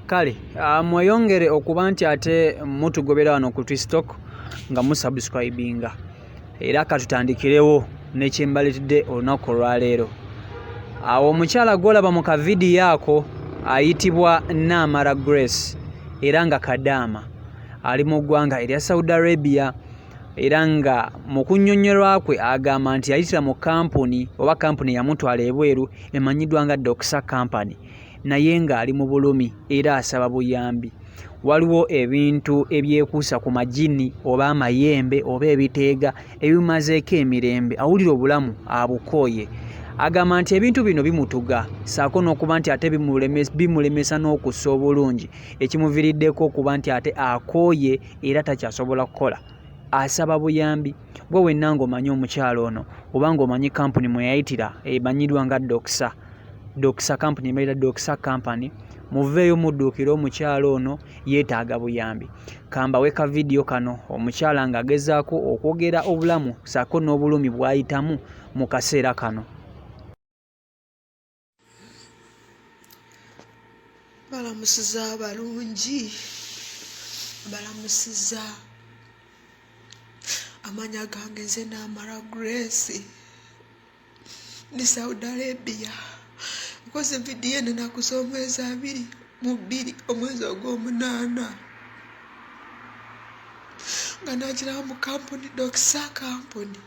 Kale mweyongere okuba nti ate mutugobera wano ku Twistalk nga musubscribinga, era katutandikirewo nekyembaletedde olunaku olwaleero. Awo omukyala gwolaba mu kavidiyo ako ayitibwa Naamara Grace era nga kadaama ali mu ggwanga erya Saudi Arabia, era nga mu kunnyonnyolwa kwe agamba nti yayitira mu kampuni oba kampuni yamutwala ebweru emanyiddwa nga Doxa Company, naye ng'ali mu bulumi era asaba buyambi. Waliwo ebintu ebyekuusa ku majini oba amayembe oba ebiteega ebimumazeeko emirembe, awulira obulamu abukooye. Agamba nti ebintu bino bimutuga ssaako n'okuba nti ate bimulemesa n'okussa obulungi, ekimuviiriddeko okuba nti ate akooye era takyasobola kukola. Asaba buyambi. Gwe wenna ng'omanyi omukyala ono oba ng'omanyi kampuni mwe yayitira emanyiddwa nga Doxa, Doxa company ebeera Doxa company, muveeyo mudduukire omukyala ono yeetaaga buyambi. Kambawe ka vidiyo kano omukyala ng'agezaako okwogera obulamu ssaako n'obulumi bw'ayitamu mu kaseera kano. Balamusiza abalungi, balamusiza amanya gange nze Namara Grace. Ndi Saudi Arabia. Nkoze vidiyo eno enaku z'omwezi 22 omwezi ogw'omunaana nga nagiraba mu kampuni Doxa kampuni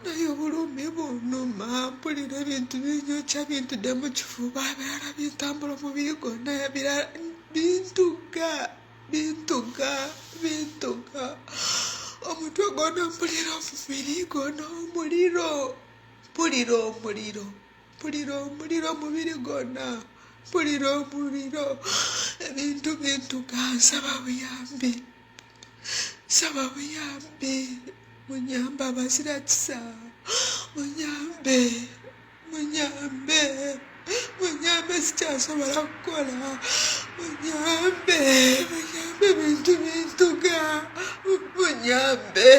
naye obulumi bunuma mpulira ebintu binyokya bintudde mu kifuba ebirala bintambula omubiri gwonna ebirala bintuga. Bintuga bintuga omutwe gwona mpulira omubiri gwona omuliro mpulira omuliro mpulira omuliro omubiri gwona mpulira omuliro ebintu bintuga nsaba buyambi nsaba buyambi munyambe abazira kisa munyambe. Munyambe, munyambe sikyasobola kukola. Munyambe, munyambe bintu bintuga. Munyambe.